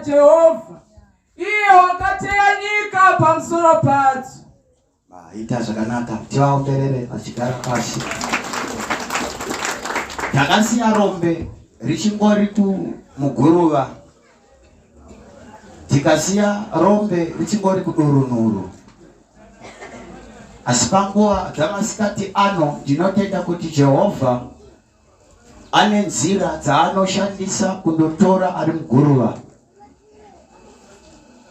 naJehovha, iye wakateya nyika pamusoro padzo. Maita zvakanaka, tivaomberere vachigara pasi. Takasiya rombe richingori kumuguruva, tikasiya rombe richingori kudurunuru. Asi panguva dzamasikati ano ndinotenda kuti Jehovha ane nzira dzaanoshandisa kundotora ari muguruva.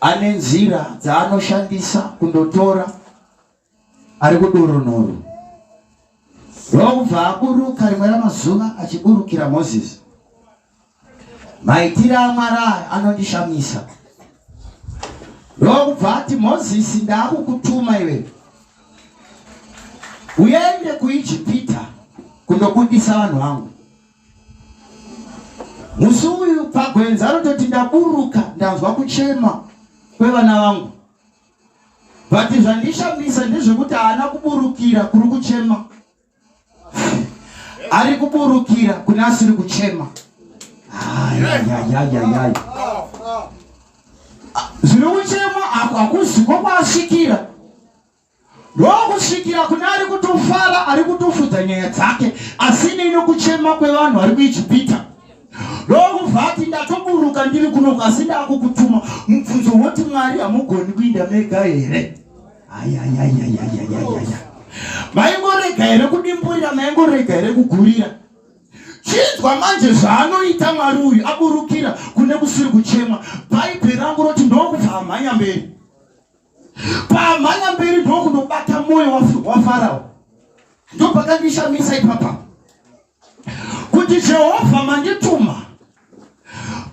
Ane nzira dzaanoshandisa kundotora ari kudurunuru. Ndokubva aburuka rimwe ramazuva achiburukira Mozisi. Maitire aMwari aya anondishamisa. Ndokubva ati Mozisi, ndaakukutuma iwe uende kuIjipita kundobudisa vanhu vangu. Musi uyu pagwenzi anototi ndaburuka ndanzwa kuchema kwevana vangu. But zvandishamisa ndezvekuti haana kuburukira kuri kuchema. Ari kuburukira kune asiri kuchema. Ayayayayayay. Zviri kuchema hakuziko kwaasvikira. Ndokusvikira kune ari kutofara ari kutofudza nyaya dzake asinei nokuchema kwevanhu vari kuIjipita. Ndokubva ati ndatoburuka ndiri kunoku asi ndakukutuma. Mubvunzo woti Mwari hamugoni kuinda mega here? Ayayayayayayaya. Maingorega here kudimburira, maingorega here kugurira? Chinzwa manje zvaanoita Mwari uyu aburukira kune kusiri kuchema. Bhaibheri rangu roti ndokubva amhanya mberi. Paamhanya mberi ndokundobata mwoyo waFarao. Ndopakandishamisa ipapa kuti Jehovha mandituma,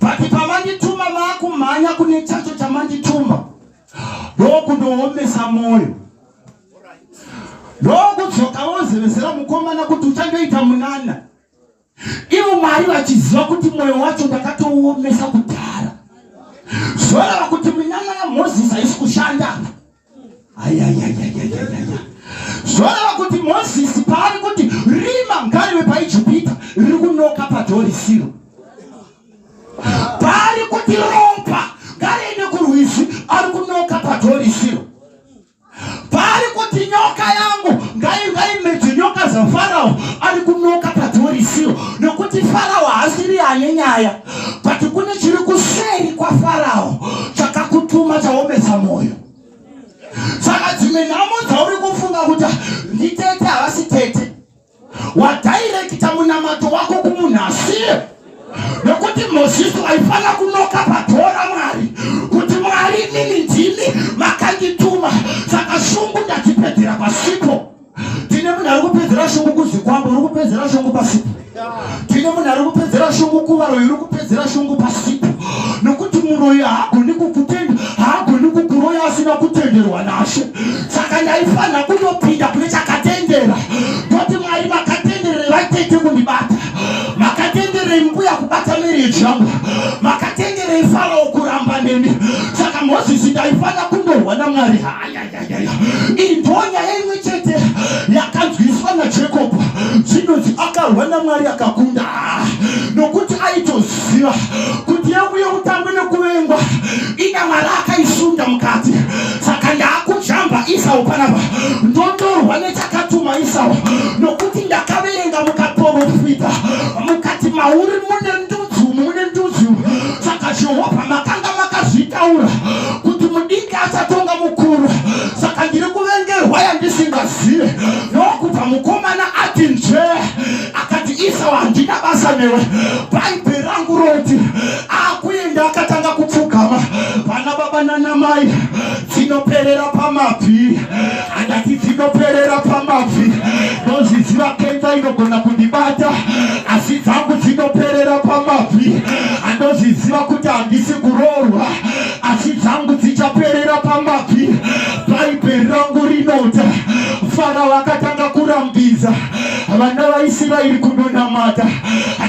but pamandituma maakumhanya kune chacho chamandituma, ndokundoomesa mwoyo, ndokudzoka vozevezera mukomana kuti uchandoita munana. Ivo Mwari vachiziva kuti mwoyo wacho ndakatouomesa kudhara, zvoreva kuti minana yaMozisi haisi kushanda. Ayayayayayaya, zvoreva kuti Mozisi paari kuti rima ngarive paIjipita riri kunoka padhorisiro, paari kuti ropa ngariende kurwizi ari kunoka padhorisiro. Paari kuti nyoka yangu ngaimedze nyoka zaFarao, ari kunoka padhorisiro, nokuti Farao haasiri ane nyaya, but kune chiri kuseri kwaFarao chakakutuma chaomesa mwoyo. Saka dzimwe nhamo dzauri kufunga kuti nditete havasi tete, wadhairekita munamato wako kumunhu asiye nokuti Mozisi waifanira kunoka padhoo raMwari kuti Mwari inini ndimi makandituma, saka shungu ndadzipedzera pasipo. Tine munhu ari kupedzera shungu kuzikwambo, uri kupedzera shungu pasipo. Tine munhu ari kupedzera shungu kuvaroyi, uri kupedzera shungu pasipo, nokuti muroyi haagoni kukutenda, haagoni kukuroya asina kutenderwa naShe. Saka ndaifanira kundopinda kune chakatendera, ndoti Mwari makatenderere vaitete kundibata, makatenderei mbuya kubata marriage yangu, makatenderei Farao kuramba neni. Saka Mozisi ndaifanira kundorwa naMwari. Hayayayaya, iyi ndonyaya imwe chete yakanzwiswa naJacob, zvinonzi akarwa naMwari akakunda, nokuti aitoziva kuti yangu yekutangwe nekuvengwa ina Mwari akaisunda mukati. Saka ndaakujamba Isau panapa, ndondorwa nechakatuma Isau, nokuti ndakaverenga mukaporofita mukati mauri mune ndudzi umu, mune ndudzi umu. Saka Jehovha makanga makazvitaura kuti mudiki achatonga mukuru, saka ndiri kuvengerwa yandisingazive. Ndokubva mukomana ati nzvee akati Isau handina basa newe. Bhaibheri rangu roti akuenda akatanga kupfugama vana baba nanamai, dzinoperera pamabvi. Handati dzinoperera pamabvi, ndozviziva kenza inogona kundibata, asi dzangu dzinoperera pamabvi. Handozviziva kuti handisi kuroorwa, asi dzangu dzichaperera pamabvi. Bhaibheri rangu rinota Farao akatanga kurambidza vana vaIsraeri kundonamata,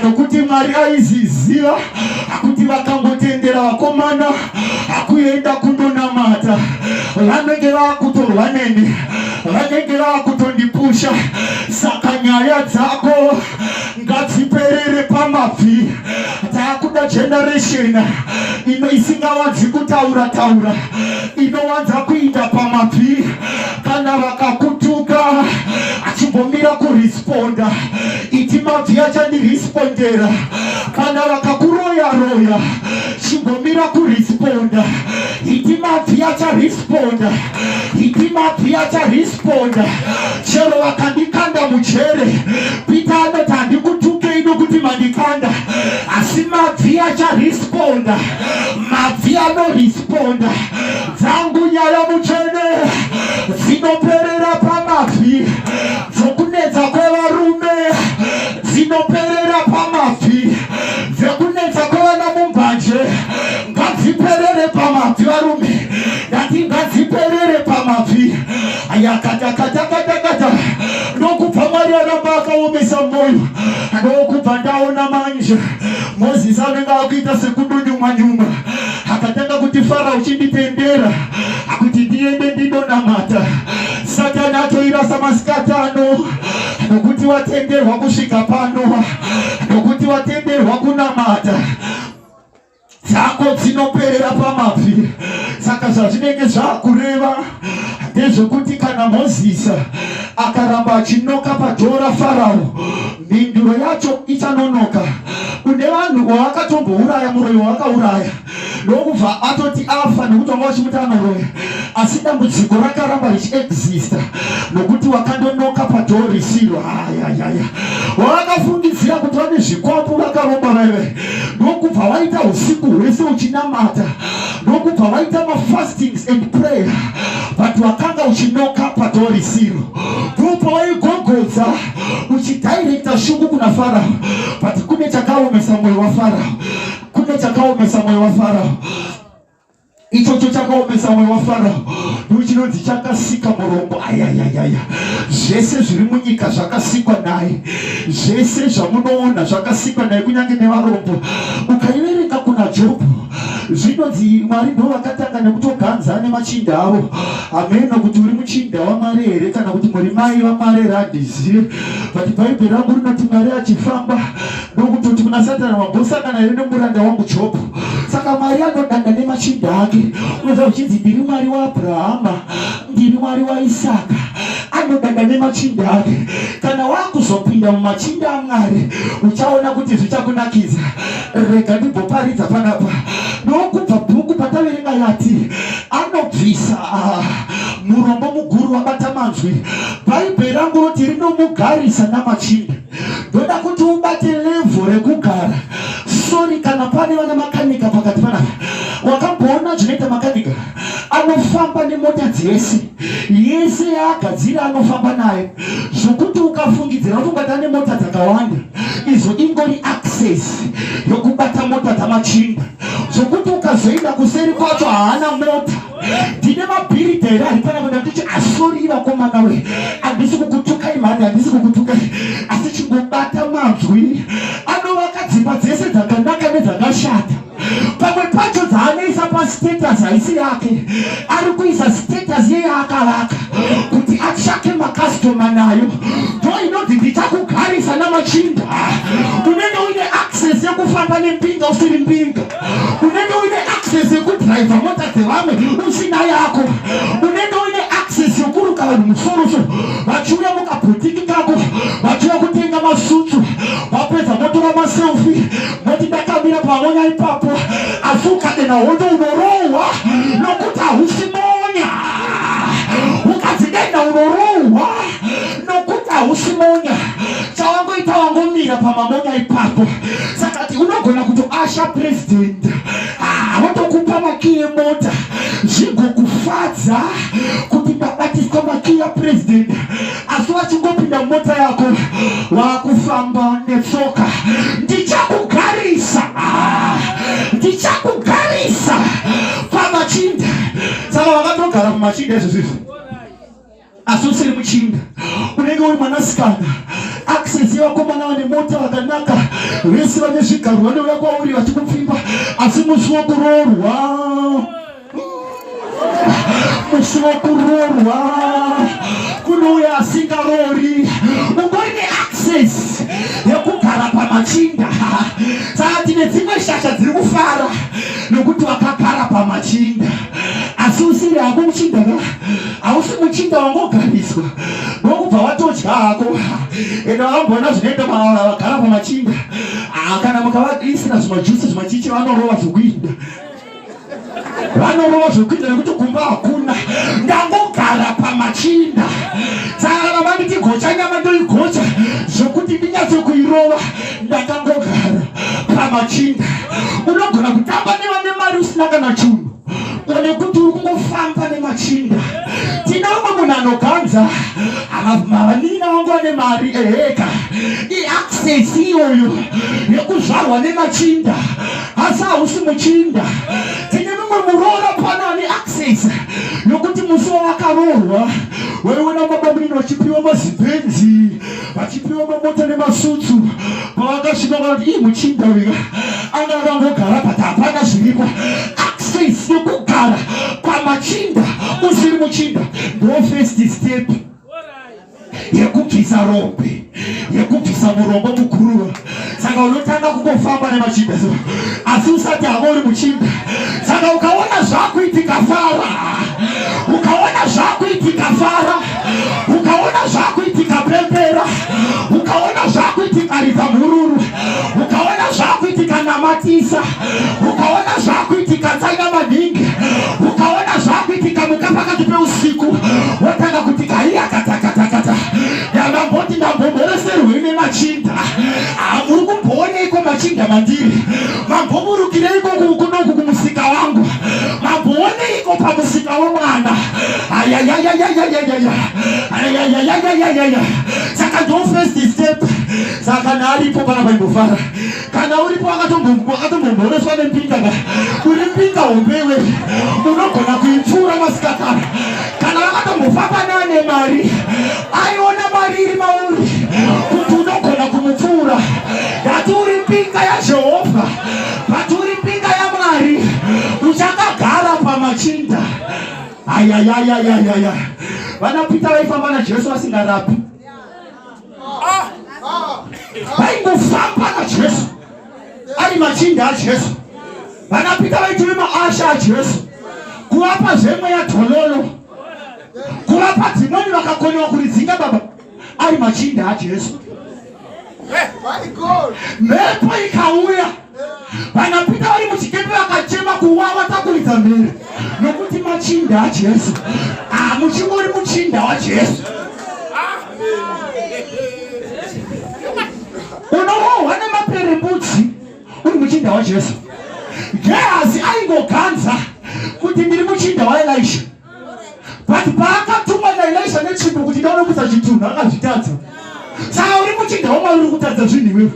nokuti Mwari aiziziva kuti vakangotendera vakomana akuenda kundonamata vanenge vakutorwa neni, vanenge vakutondipusha. Saka nyaya dzako ngadziperere pamabvi. Ndakuda generation ino isingawanzi kutaura taura, inowanza kuinda pamabvi. Kana vakakutuka achimbomira kuresponda, iti mabvi achandirespondera. Kana vakakuroya roya, chimbomira kuresponda, iti mabvi acharesponda, iti mabvi acharesponda. Chero vakandikanda mujere, Peter anoti handikutukei nokuti mandikanda, asi mabvi acharesponda, mabvi anoresponda. Dzangu nyaya mutsvene dzinoperera pamabvi, dzokunetsa kwevarume dzinoperera pamabvi, dzekunetsa kwevana mumbanje ngadziperere pamabvi. Varume, ndati ngadziperere pamabvi. Ayakatakatakata ndokubva Mwari aramba akaomesa mwoyo, ndokubva ndaona manje Mozisi anenge akuita sekudunyumwa nyumwa, akatanga kuti Farao chinditendera kuti ndiende ndinonamata. Satani atoirasa masikati ano, nokuti watenderwa kusvika pano, nokuti watenderwa kunamata. Dzako dzinoperera pamabvi. Saka zvazvinenge zvakureva ndezvekuti kana Mozisi akaramba achinoka padhoo raFarao, mhinduro yacho ichanonoka. Une vanhu wavakatombouraya, muroyi wavakauraya ndokubva atoti afa nekuti wanga vachimuti anoroya, asi dambudziko rakaramba richiexista nokuti wakandonoka padhoo risiro. Ayayaya, wavakafungidzira kuti vane zvikwambo vakaromba vaive, ndokubva waita usiku hwese uchinamata, ndokubva waita mafastings and prayer, but wakanga uchinoka padhoo risiro. Ndipo waigogodza uchidirecta shungu kuna Farao, but kune chakaomesa mwoyo waFarao, kune chakaomesa mwoyo waFarao. Ichocho chakaomesa mwoyo waFarao ndochinonzi chakasika murombo. Ayayayaya, zvese zviri munyika zvakasikwa naye, zvese zvamunoona zvakasikwa naye, kunyange nevarombo. Ukaiverenga kuna Jobho, zvinonzi Mwari ndo vakatanga nekutoganza nemachinda avo. Hameno kuti uri muchinda waMwari here kana kuti muri mai vaMwari here, handizive, but Bhaibheri rangu rinoti Mwari achifamba ndokutoti kuna Satani, wambosangana here nemuranda wangu Jobho? Saka Mwari anodada nemachinda ake. Unoziva uchinzi ndiri Mwari waAbrahama, ndiri Mwari waIsaka. Anodada nemachinda ake. Kana wakuzopinda mumachinda aMwari, uchaona kuti zvichakunakidza. Rega ndimboparidza panapa. Ndokubva bhuku pataverenga yati anobvisa murombo mukuru wabata manzwi. Bhaibheri rangu roti rinomugarisa namachinda. Ndoda kuti ubate level rekugara. Sorry kana pane vana makanika pakati panapa. Wakamboona zvinoita makanika? Anofamba nemota dzese, yese yaagadzira anofamba nayo, zvokuti ukafungidzira kuti ungati ane mota dzakawanda, izvo ingori access yokubata mota dzamachinda, zvokuti ukazoenda kuseri kwacho haana mota. Ndine mabhiridha here ari panapa? Ndanditi asori vakomana we, handisi kukutukai mhani, handisi kukutukai, asi chingobata manzwi. Anovaka dzimba dzese dzakanaka nedzakashata. Pamwe pacho dzaanoisa pastatus haisi yake, ari kuisa status yeyaakavaka kuti atsvake makastoma nayo. Ndo inonzi ndichakugarisa namachinda. Unenge uine access yekufamba nembinga usiri mbinga, unenge uine access yekudhiraivha mota dzevamwe usina yako, unenge uine access yekuruka vanhu musoroso vachiuya mukabhutiki kako vachiuya kutenga masutsu, vapedza motora maselfi moti ndakamira pamonya ipapo, asi ukadena hondo unorohwa nokuti hausi monya. Ukadzidenda unorohwa nokuti hausi monya. Chawangoita wangomira pamamonya ipapo. Saka ti unogona kutoasha president, votokupa makiyi emota, zvigokufadza kuti ndabatiswa makiyi apresident, asi vachingopinda mumota yako wakufamba netsoka. Ndichakugarisa, ndichakugarisa pamachinda. Saka wakatogara pamachinda izvozvo izvi, asi usiri muchinda, unenge uri mwanasikana. Access yevakomana vane mota vakanaka vese vane zvigaro vanouya kwauri vachikupfimba, asi musi wokuroorwa, musi wokuroorwa kunouya asingaroori. Ungori neaccess yekugara pamachinda. pamachinda. Saka tine dzimwe shasha dziri kufara nokuti wakagara pamachinda, asi usiri hako muchinda ka, hausi muchinda wangogariswa ndokubva watodya hako. Ende vakamboona zvinoita vagara pamachinda, ah, kana mukavaisira zvimajusi zvimachichi vanorova zvokuinda vanorova zvekuita nekuti kumba hakuna ndangogara pamachinda saka kana manditi gocha nyama ndoigocha zvekuti ndinyatso kuirova ndakangogara pamachinda unogona kutamba nevane mari usina kana chunhu nekuti uri kungofamba nemachinda tine umwe munhu anoganza vanin'ina vangu vane mari eheka iaccess iyoyo yekuzvarwa nemachinda asi hausi muchinda tine mumwe muroora pano ane access yokuti musi wawakaroorwa waiona baba munini vachipiwa mazibhenzi vachipiwa mamota nemasutsu pavakasvika vakati ii muchinda uyu anga akangogara but hapana zviripo access yekugara pamachinda usiri muchinda ndo first step yekubvisa rombe yekubvisa murombo muguruva saka unotanga kungofamba nemachinda asi usati havo uri muchinda saka ukaona zvakuitika fara ukaona zvakuitika fara ukaona zvakuitika pembera ukaona zvakuitika ridza mhururu ukaona zvakuitika namatisa ukaona zvakuitika tsaina maningi ukaona zvakuitika muka pakati peusiku wotanga kuti kaiya katakatakata ndamamboti ndambomhoreserwei nemachinda ah, muri kumbooneiko machinda mandiri mamboburukireiko kunoku kumusika wangu mambooneiko pamusika wemwana ayayayayayayaya ayayayayayaya saka ndo first step saka kana aripo pana paimbofara kana uripo wakatombomhoreswa nembinga ka uri mbinga hombe iwe unogona kuipfuura masikatana kana vakatombofamba nane mari aiona mari iri mauri kuti unogona kumupfuura ndati uri mbinga yajehovha but uri mbinga yamwari uchakagara pamachinda ayayayayayaya vana pita vaifamba najesu vasingarapi vaingofamba najesu ari machinda ajesu vanapita vaitove maasha ajesu kuvapa zvemweya dhololo kuvapa dzimweni vakakonewa kuridzinga baba ari machinda ajesu mhepo ikauya vanapita vari muchikepe vakachema kuwawa takuridza mhere nokuti machinda ajesu ah, muchingori muchinda wajesu unorohwa nemaperembudzi uri muchinda wajesu gehazi aingoganza kuti ndiri muchinda waelisha but paakatumwa naelisha netsvimbo kuti ndaunobudza chitunhu akazvitadza saka uri muchinda wamwari uri kutadza zvinhu iwewe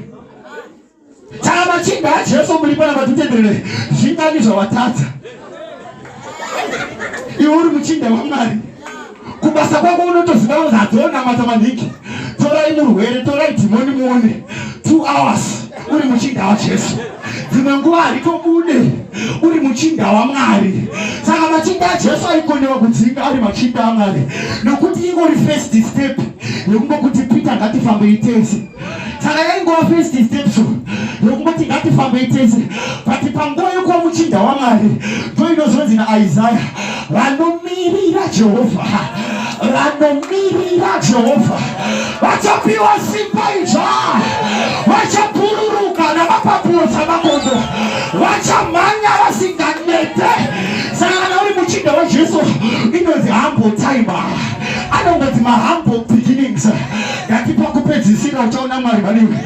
Saka machinda aJesu muri pana vatitenderere zvingani zvawatadza iwe uri muchinda waMwari kubasa kwako unotoziva kuti hadzionamata maningi torai murwere torai dhimoni muone two hours uri muchinda waJesu dzimwe nguva haritobude uri muchinda waMwari saka machinda aJesu aikonewa kudzinga ari machinda aMwari nokuti ingori first step yekungokuti Peter ngatifambei tese saka yaingova first step so yokungoti ngatifambei tese but panguva yokuva muchinda wamwari ndo inozonzi naisaya vanomirira jehovha vanomirira jehovha vachapiwa simba idzva vachabhururuka namapapuro samakondo vachamhanya vasinganete saka kana uri muchinda wajesu inonzi humble time anongoti mahumble beginnings Ndati pakupedzisira uchaona Mwari vaniwe.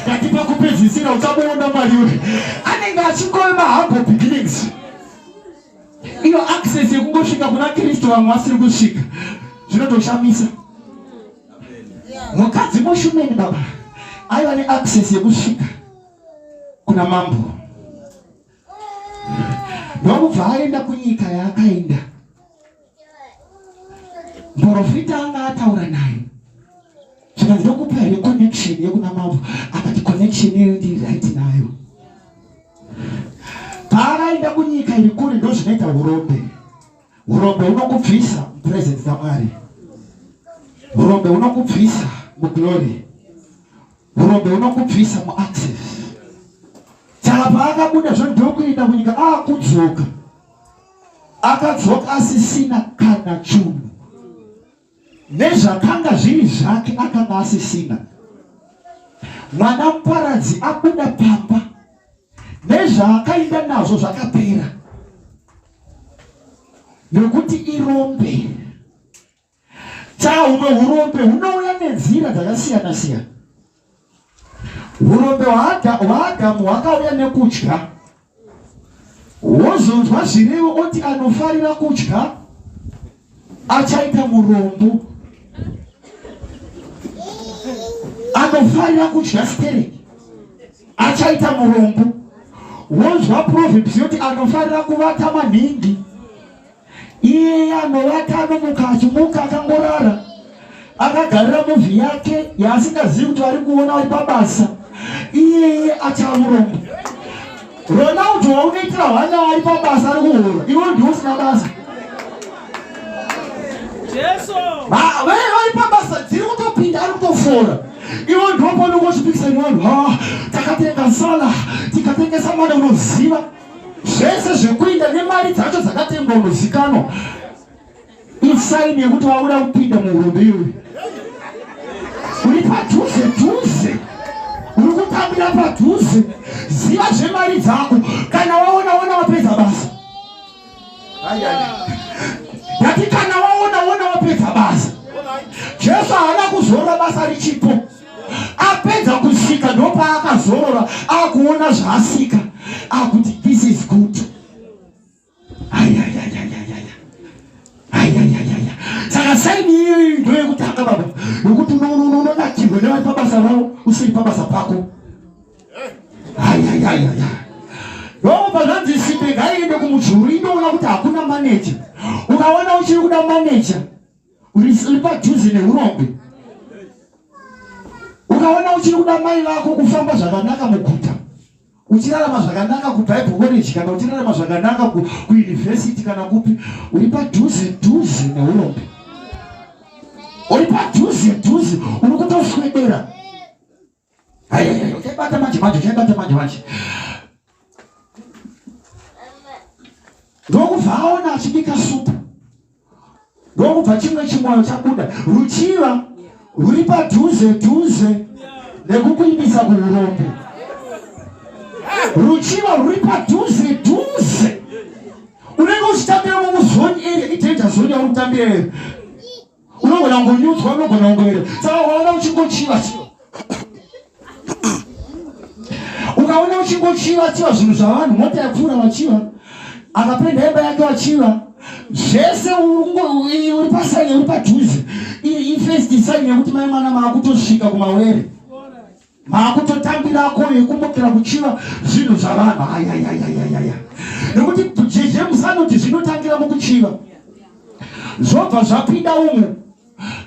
Ndati pakupedzisira uchamuona Mwari iwe. Anenge achingove mahumble beginnings. Iyo access yekungosvika kuna Kristu vamwe vasiri kusvika. Zvinotoshamisa. Mukadzi mushumeni baba aiva neaccess yekusvika kuna mambo. Ndokubva aenda kunyika yaakaenda. Mporofita anga ataura naye zvikanzi ndokupa here connection yekuna mambo akati connection iyoyo ndiri right nayo paakaenda kunyika iri kure ndozvinoita urombe urombe hunokubvisa mupresence dzamwari urombe hunokubvisa muglory. Urombe hunokubvisa muaccess. Saka paakabuda zvo ndokuenda kunyika akudzoka. Akadzoka asisina kana chunhu. Nezvakanga zviri zvake akanga asisina. Mwana muparadzi abuda pamba nezvaakaenda nazvo zvakapera. Nekuti irombe. Saka humwe hurombe hunouya nenzira dzakasiyana siyana. Hurombe hwaAdhamu hwakauya nekudya, wozonzwa zvirevo oti anofarira kudya achaita murombo. Anofarira kudya stereki achaita murombo. Wonzwa proverbs yoti anofarira kuvata maningi Iyeye anovata anomuka achimuka akangorara akagarira movie yake yaasingazivi kuti vari kuona vari pabasa. Iyeye achava murombo. Ronaldo waunoitira hwana ari pabasa ari kuhora, iwe ndiwe usina basa. Jesu. Vari pabasa dziri kutopinda ari kutofora. Iwe ndiwo paunenge uchipikisa nevanhu, ha takatenga sala tikatengesa mwana unoziva Zvese zvekuita nemari dzacho dzakatengwa unozikanwa. Isaini yekuti wakuda kupinda muhurumbe iwe. Uri padhuze dhuze. Uri kutambira padhuze. Ziva zvemari dzako. Kana waona ona wapedza basa. Ndati kana waona ona wapedza basa. Jesu haana kuzorora basa richipo. Apedza kusika ndopaakazorora akuona zvaasika akuti this is good. Ayayayayaya. Saka saini iyoyi ndoyekutanga baba yokuti unonakirwa nevari pabasa ravo usiri pabasa pako. Ayayayaya. Ndobva zvanzi simbe ngaiende kumujuru indoona kuti hakuna maneja. Ukaona uchiri kuda maneja Uri padhuze neurombe. Ukaona uchiri kuda mai vako kufamba zvakanaka muguta, uchirarama zvakanaka kuBible college kana uchirarama zvakanaka kuuniversity kana kupi, uri padhuze dhuze neurombe. Uri padhuze dhuze, uri kutoswedera. Ayayaya, uchaibata manje manje, uchaibata manje manje. Ndokubva aona achibika supu. Ndokubva chimwe chimwoyo chabuda. Ruchiva ruri padhuze dhuze nekukuimbisa kuurombo. Ruchiva ruri padhuze dhuze. Unenge uchitambira muzoni area, idanger zone yauri kutambira iyo. Unogona kungonyudzwa, unogona kungoera. Saka ukaona uchingochiva chiva. Ukaona uchingochiva chiva zvinhu zvavanhu, mota yapfuura wachiva, akapenda imba yake wachiva, zvese uri pasaini uri padhuze. Ifirst sign yekuti mai mwana maakutosvika kumawere. Maakutotambira ko yekumukira kuchiva zvinhu zvavanhu. Ayayayayaya. Nekuti James anoti zvinotangira mukuchiva. Zvobva zvapinda umu.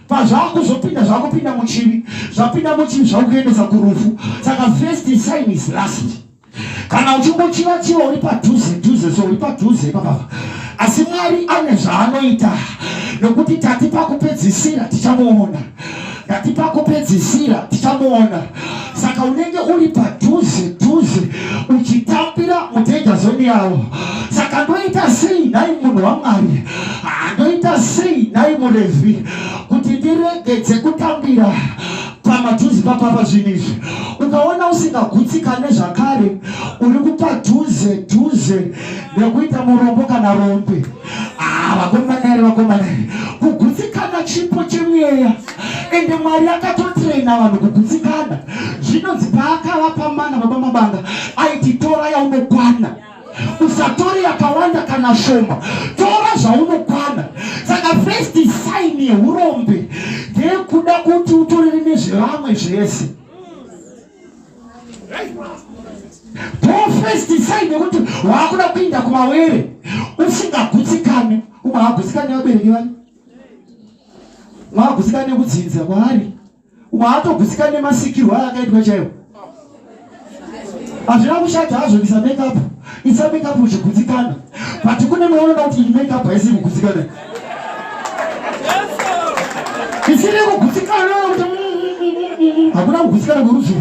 Pazvakuzopinda zvakupinda muchivi. Zvapinda muchivi zvakuendesa kurufu. Saka first sign is last. Kana uchingochiva chiva uri padhuze dhuze so uri padhuze ipapapa. Asi Mwari ane zvaanoita nokuti tati pakupedzisira tichamuona. Ndati pakupedzisira tichamuona. Saka unenge uri padhuze dhuze uchitambira mudanger zone yavo. Saka ndoita sei nhai munhu waMwari? Ah, ndoita sei nhai muRevhi kuti ndiregedze kutambira pamadhuze papapa zvinhu izvi ukaona usingagutsikane zvakare uri kupadhuze dhuze nekuita murombo kana rombe ah, vakomana here vakomana here kugutsikana chipo chemweya ende mwari akatotrena vanhu kugutsikana zvinonzi paakavapa mana baba mabanga aiti tora yaunokwana usatore yakawanda kana shoma tora zvaunokwana saka first sign yeurombe ndeyekuda kuti utorere nezvevamwe zvese to first sign yekuti waakuda kuinda kumawere usingagutsikane umwe haagutsikane vabereki vake umwe haagutsikane kudzinza kwaari Umwe haatogutsikani nemasikirwo aakaitwa chaiwo. Hazvina kushata hazvo kuisa makeup. Isa makeup uchigutsikana. But kune mwe unoda kuti iyi makeup haisi kugutsikana. Isiri kugutsikana unoona kuti mm, mm, mm, Hakuna kugutsikana kwerudzi.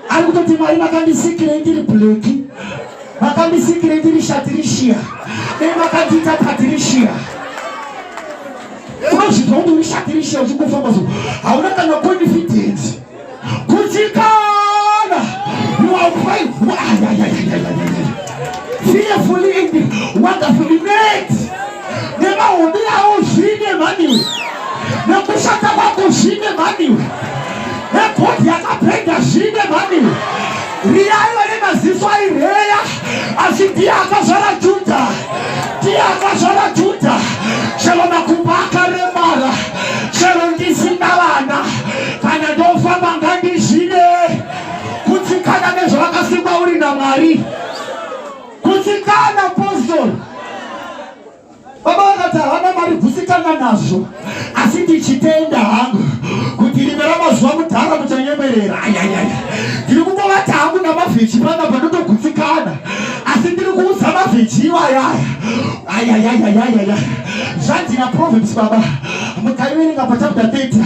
Ari kutoti Mwari makandisikirei ndiri black. Makandisikirei ndiri shatirishia. Dai makandiita patirishia. Unozvinzwa kuti uri shatirishia uchingofamba so. Hauna kana confidence. Kutsikana. You are fine. Fearfully and wonderfully made. Nemahombe awo zvine mhaniwe. Nekushata kwako zvine mhaniwe. Nebhodhi yakapenda zvine mhaniwe. Riyaiva nemaziso aireya asi ndiye akazvara Judha. Ndiye akazvara Judha. Chero makumbo akaremara, chero ndisina vana, kana ndofamba ngandizvide. Kutsikana nezvawakasikwa uri naMwari. Kutsikana postori. Baba vakati havana mari gutsikana nazvo asi ndichitenda hangu kuti rimwe ramazuva mudhara muchanyemerera ayayaya ndiri kungovata hangu namavheji panapa ndotogutsikana asi ndiri kuudza mavheji iwayaya ayayayayayaya zvanzi naproverbs baba mukaiverenga pachapter 30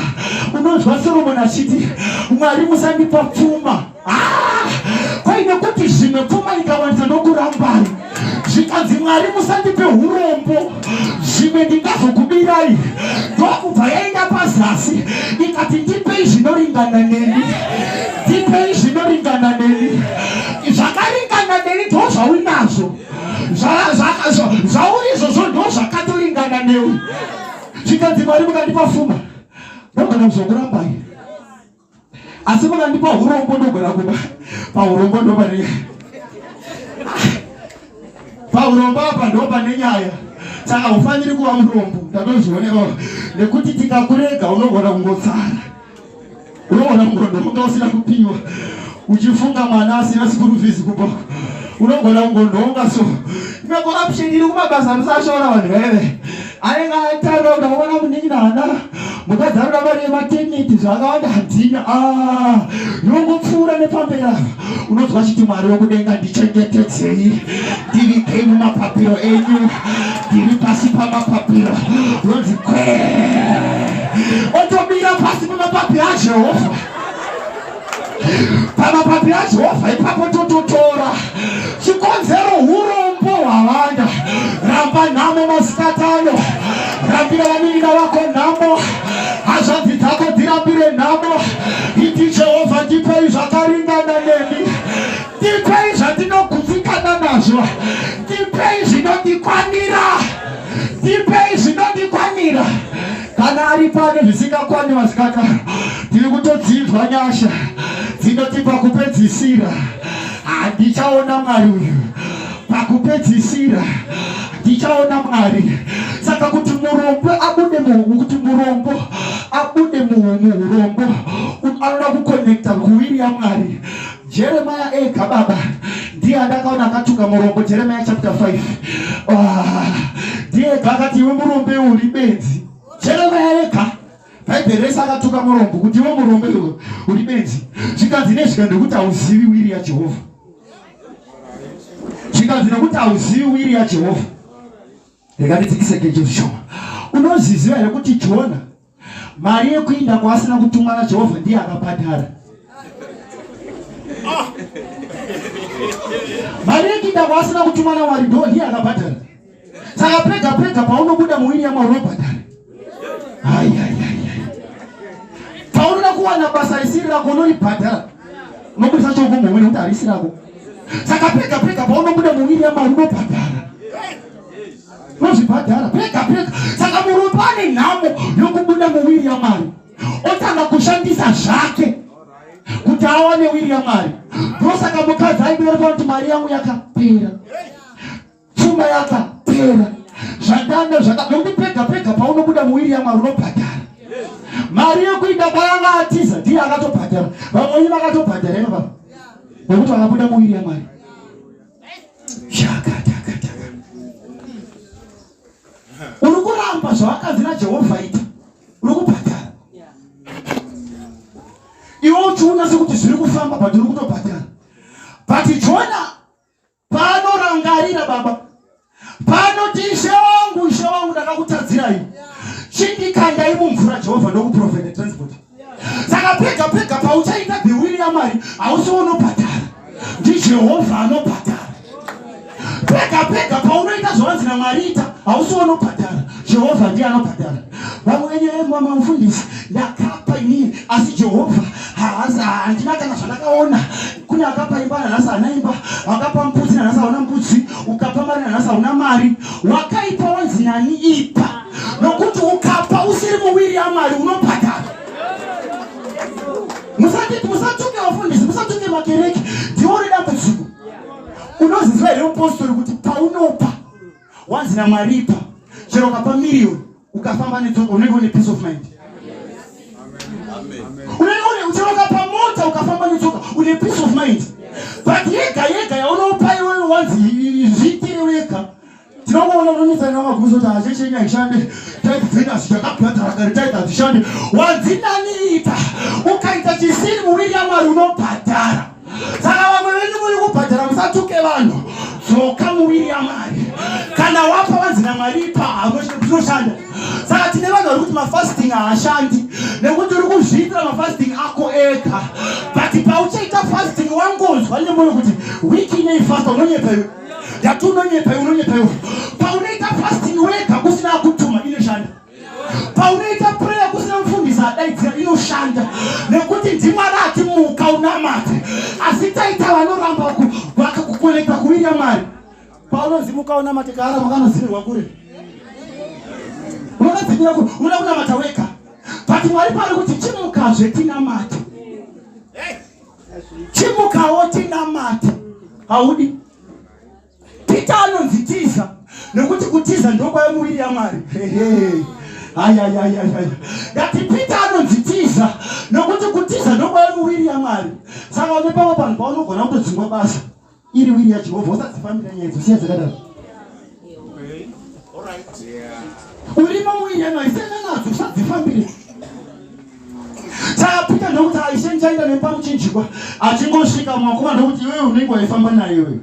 unonzwa Solomon achiti Mwari musandipa pfuma Ah, kwai nekuti zvimwe pfuma ikawandisa ndokurambai zvikanzi mwari musandipe urombo zvimwe ndingazokubirai ndokubva yaenda pazasi ikati ndipei zvinoringana neni ndipei zvinoringana neni zvakaringana neni ndo zvauinazvo zvauri izvozvo ndo zvakatoringana newe zvikanzi mwari mukandipa fuma ndogona kuzokurambai asi mukandipa urombo ndogona kuba paurombo ndopane paurombo apa ndopane nyaya saka ufaniri kuva murombo ndatozvioneka nekuti tikakurega unogona kungotsara unogona kungonhonga usina kupiwa uchifunga mwana asina sikuru fees kuba unogona kungonhonga so imwe corruption iri kumabasa musashora vanhu veve anenge ataura kuti akaona munin'ina hana mukadzi anoda mari yemateneti zvakawanda handina ah, yongopfuura nepamberi apa unonzwa chiti mwari wekudenga ndichengetedzei ndivigei mumapapiro enyu ndiri pasi pamapapiro unonzi kwe otomira pasi pamapapiro ajehovha pamapapiro ajehovha ipapo tototora chikonzero urombo hwawanda ramba nhamo masikatano rambira vanin'ina vako nhamo hazvanzi dzako dzirambire nhamo iti jehovha ndipei zvakaringana nemi ndipei zvandinogutsikana nazvo ndipei zvinondikwanira ndipei zvinondikwanira Kana ari pano zvisingakwani vasikana, tiri kutodzinzwa nyasha dzinotipa kupedzisira. Handichaona Mwari uyu pakupedzisira, ndichaona Mwari. Saka kuti murombo abude kuti murombo abude muurombo anoda kukonekta kuwiri yaMwari. Jeremiah ega baba ndiye andakaona akatuka murombo Jeremiah chapter 5 ah, ndiye ega akati iwe murombe uri benzi Jeremiah ega Bhaibheri rese akatuka murombo kuti iwe murombe uri benzi zvikanzi nezvika ndekuti hauzivi wiri yaJehovha zvikanzi nekuti hauzivi wiri yaJehovha rega ndidzikise gejo zvishoma unozviziva here kuti Jona Mari yekuinda kwaasina kutumwa naJehovha ndiye akabhadhara. Mari yekuinda kwaasina kutumwa naMwari ndo ndiye akabhadhara. Saka pega pega paunobuda muwiri yaMwari unobhadhara. Ai ai ai. Paunoda kuwana basa risiri rako unoribhadhara. Unobudisa choko muhomwe nekuti harisi rako. Saka pega pega paunobuda muwiri yaMwari unobhadhara. Unozvibhadhara pega pega. Saka murume ane nhamo yokubuda muwiri yaMwari otanga kushandisa zvake kuti awane wiri yaMwari. Ndosaka mukadzi aibereka kuti mari yangu yakapera, pfuma yakapera, zvandanga zvaka nekuti pega pega paunobuda muwiri yaMwari unobhadhara mari yekuinda kwayanga atiza ndiye akatobhadhara. Vamweni vakatobhadhara ino baba nekuti vakabuda muwiri yaMwari. Shakatakataka. Uri kuramba zvawakanzi naJehovha ita. Uri kubhadhara. Iwe uchiona sekuti zviri kufamba but uri kutobhadhara. But Jona paanorangarira baba paanoti ishe wangu ishe wangu ndakakutadzirai chindikandai mumvura Jehovha ndokuprofeta transport. Saka pega pega pauchaita the will yaMwari, hausi unobhadhara, ndiJehovha anobhadhara. Pega pega paunoita zvawanzi naMwari ita, hausi unobhadhara, Jehovha ndiye anobhadhara. Vamwe venyu mama mufundisi, ndakapa inini, asi Jehovha haasi, handina kana zvandakaona. Kune akapa imba nanhasi haana imba, akapa mbudzi nanhasi hauna mbudzi, ukapa mari nanhasi hauna mari. Wakaipa wanzi nani ipa, nokuti ukapa usiri muwiri yaMwari unobhadhara. Musati musatuke vafundisi, musatuke makereke, ndiwo uri dambudziko. Unoziva here mupostori kuti paunopa wanzi naMwari ipa, chero ukapa miriyoni ukafamba netsoka unenge une peace of mind. Chero ukapa mota ukafamba netsoka une peace of mind, but yega yega yaunopa iwewe wanzi zviitire wega. Tinongoona unonetsana namaguzo kuti hachechenyu haishande, tithe dzedu asi takabhadhara kare, tithe hadzishande. Wanzi nani ita, ukaita chisiri muviri yaMwari unobhadhara. Saka vamwe venyu muri kubhadhara, musatuke vanhu, dzoka muviri yaMwari. Kana wapa wanzi naMwari ipa, zvinoshanda. Saka tine vanhu vari kuti mafasting haashandi nekuti uri kuzviitira mafasting ako ega, but pauchaita fasting wangonzwa nemwoyo kuti wiki inei fasta, unonyepa iwe, ndati unonyepa iwe, unonyepa iwe. Paunoita fasting wega kusina kutuma, inoshanda. Paunoita prayer kusina mufundisi adaidzira, inoshanda, nekuti ndiMwari ati muka unamate. Asi taita vanoramba kukonekta kuwiri yaMwari. Paunonzi muka unamate, kaara makanozivirwa kure, unokadzimira kure, unoda kunamata wega, but Mwari paari kuti chimukazve tinamate, chimukawo tinamate, haudi. Peter anonzi tiza, nekuti kutiza ndokwaiva muviri yaMwari. Ayayayaya, ndati Peter anonzi tiza nekuti kutiza ndokwaiva muviri yaMwari. Saka une pamwe panhu paunogona kutodzingwa basa iri wiri yaJehovha, usadzifambira nyaya dzosiya dzakadaro. Urimo muwiri yaMwari, siyana nadzo, usadzifambire. Saka Peter ndokuti aishe ndichaenda nepamuchinjikwa. Achingosvika mwakoma ndokuti iwewe unenge waifamba naye iwewe.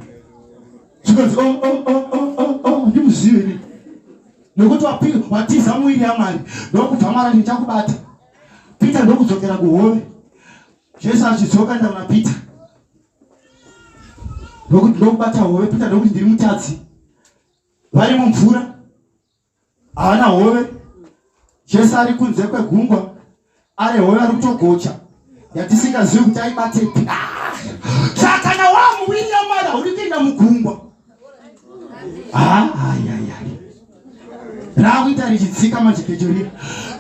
Zvikanzi oh oh oh oh oh oh ndimuzive ini. Nekuti watiza muwiri yaMwari. Ndokubva Mwari ati ndichakubata. Peter ndokudzokera kuhove. Jesu achidzoka ndaona Peter. Ndokuti ndokubata hove. Peter ndokuti ndiri mutadzi. Vari mumvura. Haana hove. Jesu ari kunze kwegungwa, ari hove ari kutogocha yatisingazivi kuti aibatepi. Saka kana wamuwiri yaMwari haudi kuenda mugungwa. Rakuita richidzika manje gejo riya.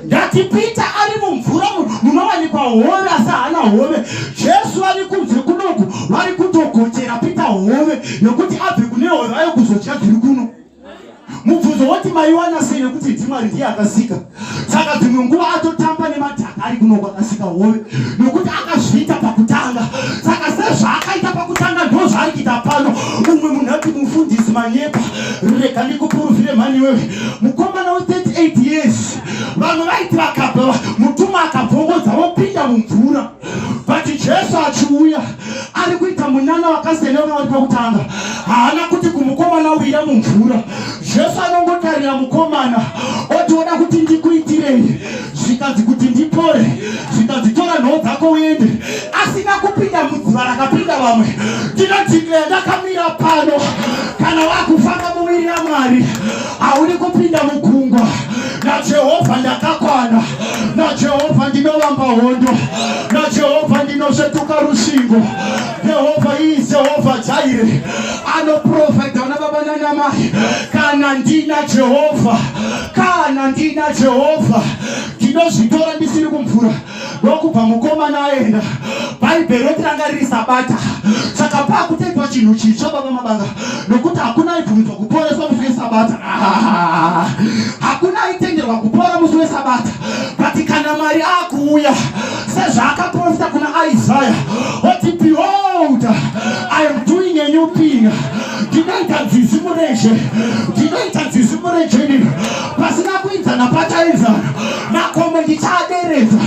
Ndati Peter ari mumvura munowanikwa hove asi haana hove. Jesu ari kunze kunoku vari kutogochera Peter hove nekuti abve kune hove ayo kuzodya dziri kuno. Mubvunzo woti maiwana sei, nekuti ndiMwari ndiye akasika. Saka dzimwe nguva atotamba nemadhaka ari kuno kwakasika hove nekuti akazviita pakutanga. Saka sezvaakaita pakutanga ndo zvaari kuita pano. Umwe munhu ati mufundisi manyepa, rega ndikupuruvhire mhani iwewe. Mukomana we38 years, vamwe vaiti vakabva mutumwa akabvongodza vopinda mumvura, but Jesu achiuya ari kuita munana wakasiyana wanga vari pakutanga. Haana kuti kumukomana wira mumvura. Jesu anongotarira mukomana oti oda kuti ndikuitirei, zvikanzi kuti ndipore, zvikanzi tora nhoo dzako uende, asina kupinda mudziva rakapinda vamwe. Ndinodeclare ndakamira pano, kana wakufamba muviri yaMwari haudi kupinda mugungwa. NaJehovha ndakakwana, naJehovha ndinovamba hondo, naJehovha ndinosvetuka rusvingo. Jehovha is Jehovha Jaire, anoprofita vana baba nanamai. Kana ndina Jehovha, kana ndina Jehovha ndinozvitora ndisiri kumvura. Ndokubva mukomana aenda. Bhaibheri roti ranga riri Sabata, saka pakutoitwa chinhu chitsva, baba mabanga, nokuti hakuna aibvumidzwa kuporeswa musi weSabata, hakuna aitenderwa kupora musi weSabata. But kana Mwari akuuya sezvaakaprofita kuna Isaya oti behold, I am doing a new thing, ndinoita nzizi murenje, ndinoita nzizi murenje inini pasina kuinzana pachainzana, makomo ndichaaderedza.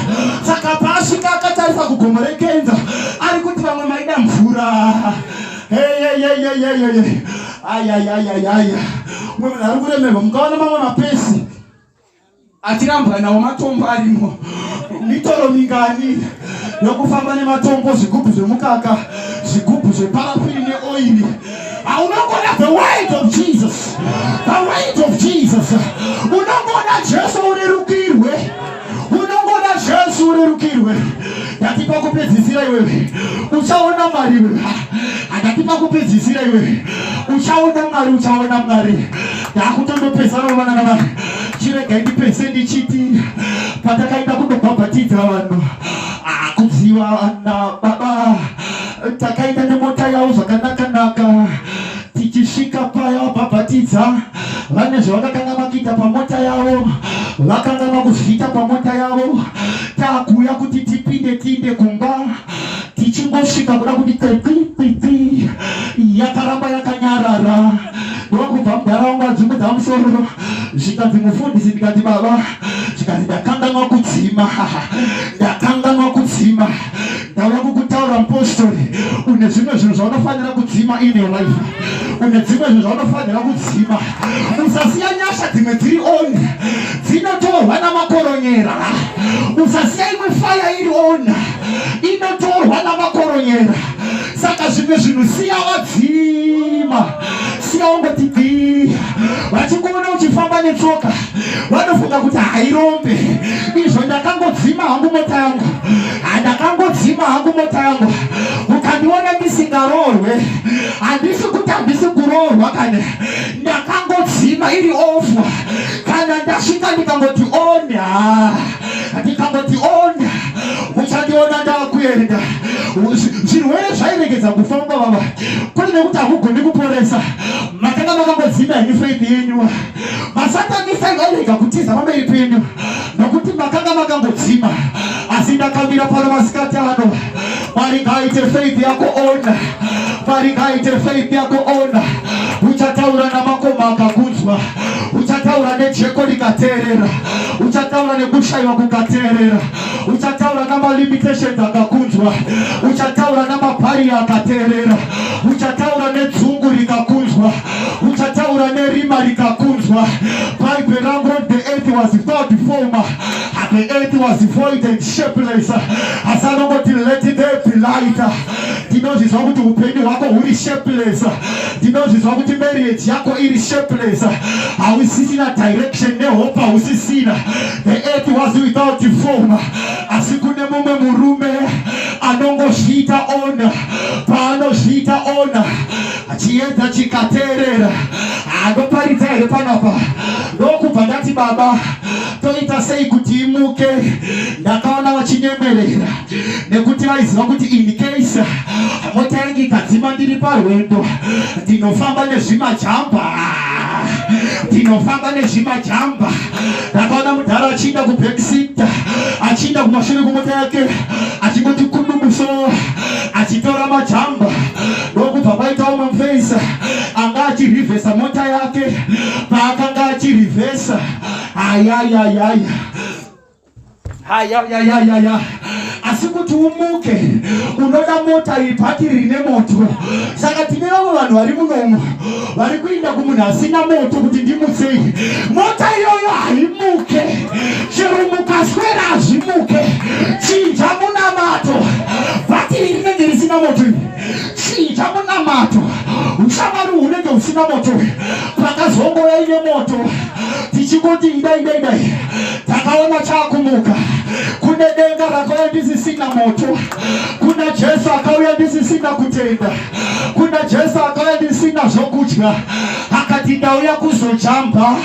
Saka paasvika akatarisa kugomo reKenza, ari kuti vamwe maida mvura. Ayayayayaya, umwe munhu ari kuremerwa, mukaona mamwe mapesi. Achirambwa nawo matombo arimo. Mitoro mingani yokufamba nematombo, zvigubhu zvemukaka, zvigubhu zveparafini neoiri. Unongoda the weight of Jesus, the weight of Jesus. Unongoda Jesu urerukirwe, unongoda Jesu urerukirwe. Ndati pakupedzisira iwewe uchaona Mwari iwewe. Ndati pakupedzisira iwewe uchaona Mwari, uchaona Mwari. Ndakutondopesana vana vana, chiregai ndipese ndichiti patakaenda kundobhabhatidza vanhu kudziva na baba, takaenda nemota yavo zvakanaka-naka. Tichisvika paya vabhabhatidza, vane zvavakakanga makuita pamota yavo, vakanga makuzviita pamota yavo. Takuuya kuti tipinde tiinde kumba, tichingosvika kuda kuti qeqiqiqi, yakaramba yakanyarara. Ndokubva mudhara adzungudza musoro, zvikanzi, "Mufundisi." Ndikati, "Baba." Zvikanzi, "Ndakanganwa kudzima, ndakanganwa kudzima." Ndauya kukutaura, mupostori, une zvimwe zvinhu zvaunofanira kudzima in your life, une dzimwe zvinhu zvaunofanira kudzima. Usasiya nyasha dzimwe dziri on, dzinotorwa namakoronyera. Usasiya imwe fire iri on, inotorwa namakoronyera. Saka zvimwe zvinhu siya wadzima, siya wangoti dii. Vachikuona uchifamba netsoka, vanofunga kuti hairombe. Izvo ndakangodzima hangu mota yangu, handakangodzima hangu mota yangu. Ukandiona ndisingaroorwe, handisi kuti handisi kuroorwa kane, ndakangodzima iri off. Kana ndasvika ndikangoti on, ha, ndikangoti on, uchandiona ndakuenda. Zvirwere zvairegedza kufamba, baba, kwete nekuti hakugoni kuporesa. Makanga makangodzima henyu faith yenyu. Masatanisa airega kutiza pamberi penyu nokuti makanga makangodzima. Asi ndakamira pano masikati ano, Mwari ngaaite faith yako on, Mwari ngaaite faith yako on. Uchataura namakoma akakunzwa, uchataura nejeko rikateerera, uchataura nekushayiwa kukateerera, uchataura namalimitations akakunzwa, uchataura namabarrier akateerera, uchataura nedzungu rikakunzwa, uchataura nerima rikakunzwa. Bhaibheri rangu, "The earth was without form, the earth was void and shapeless," asi anongoti, "Let there be light." Ndinozvizwa kuti upenyu hwako huri shapeless. Ndinozvizwa kuti marriage yako iri shapeless, hausisina direction nehope, hausisina. The earth was without form, asi kune mumwe murume anongozviita on. Paanozviita on, chiedza chikateerera. Andoparidza here panapa? Ndokubva ndati, "Baba, toita sei kuti imuke?" Ndakaona vachinyemwerera nekuti vaiziva kuti in case mota yangu ikadzima ndiri parwendo, ndinofamba nezvimajamba, ndinofamba nezvimajamba. Ndakaona mudhara achiinda kubackseat, achiinda kumashure kumota yake, achingoti kunumuso, achitora majamba. Ndokubva kwaita umwe mufeisa anga achirivhesa mota yake. Paakanga achirivhesa, ayayayaya, ayayayayaya, asi kuti umuke unoda mota iyi, bhatiri rine moto. Saka tine vamwe vanhu vari munomu vari kuinda kumunhu asina moto kuti ndimutsei mota iyoyo. Haimuke, chero mukaswera hazvimuke. Chinja munamato, bhatiri rinenge risina moto iri. Chinja munamato, ushamwari hunenge husina moto. Pakazongoya ine moto, tichingoti idai idai idai, takaona chaakumuka. Kune denga rakauya ndisisina moto, kuna Jesu akauya ndisisina kutenda, kuna Jesu akauya ndisina zvokudya, akati, "Ndauya kuzojamba."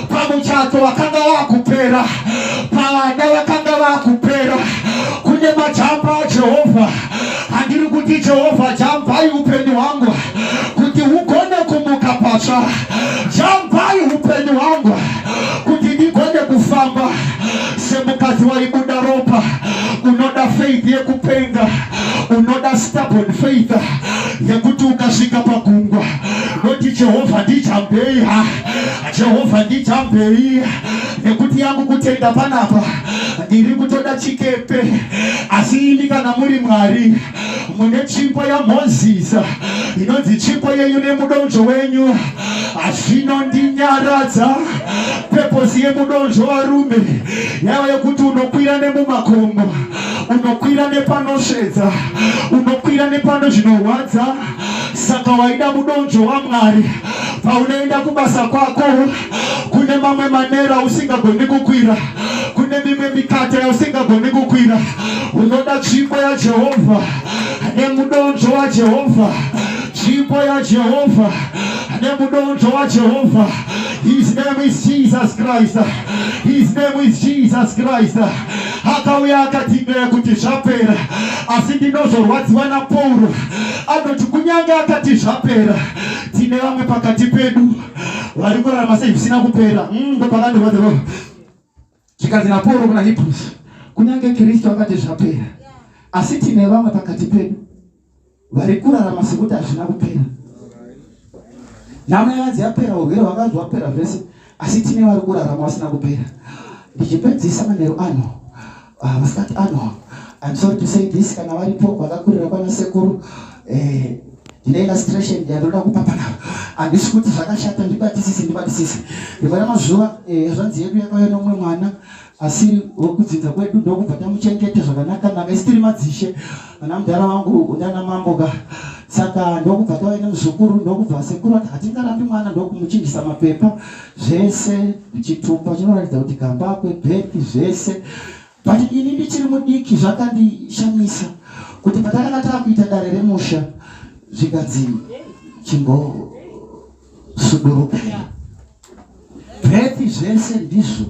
Pamuchato vakanga vakupera, pavana vakanga vakupera, kune majamba aJehovha. Handiri kuti Jehovha jambai upenyu hwangu kuti hugone kumuka patsva, jambai upenyu hwangu kuti ndigone kufamba semukadzi waibuda ropa. Unoda faith yekupenga, unoda stubborn faith yekuti ukasvika pagungwa noti, "Jehovha, ndijambei, ha, Jehovha, ndijambei, nekuti yangu kutenda panapa ndiri kutoda chikepe." Asi imi kana muri Mwari, mune tsvimbo yaMozisi inonzi tsvimbo yenyu nemudonzvo wenyu. Zvinondinyaradza. Peposi yemudonzvo varume yava yekuti unokwira nemumakomo, unokwira nepanosvedza, unokwira nepano zvinorwadza. Saka waida mudonzvo waMwari paunoenda kubasa kwako, kune mamwe manera usingagoni kukwira, kune mimwe mikata yausingagoni kukwira. Unoda tsvimbo yaJehovha nemudonzvo waJehovha, tsvimbo yaJehovha nemudonzvo waJehovha. His name is Jesus Christ. His name is Jesus Christ. Akauya akatindira kuti zvapera, asi ndinozorwadziwa naPauro anoti kunyange akati zvapera, tine vamwe pakati pedu vari kurarama sei zvisina kupera. Ndopakandirwadzirwa zvikanzi naPauro kuna Hebrews, kunyange Kristu akati zvapera, asi tine vamwe pakati pedu vari kurarama sekuti hazvina kupera. Nhamo yakanzi yapera, urwere hwakanzi hwapera zvese, asi tine vari kurarama vasina kupera. Ndichipedzisa manheru ano, masikati ano, I'm sorry to say this, kana varipo vakakurira kwana sekuru, ndine illustration yandinoda kupa panapa. Handisi kuti zvakashata, ndibatisise, ndibatisise. Rimwe ramazuva, zvanzi yedu yakauya nomumwe mwana asiri wekudzinza kwedu, ndokubva tamuchengeta zvakanaka naka. Isi tiri madzishe, ana mudhara wangu ndana mambo ka. Saka ndokubva tauya nemuzukuru, ndokubva sekuru ati hatingarambi mwana, ndokumuchinjisa mapepa zvese, chitupa chinoratidza kuti Gambakwe, birth zvese. But ini ndichiri mudiki zvakandishamisa kuti patakanga takuita dare remusha zvikanzi chimbosudurukai. Birth zvese ndizvo,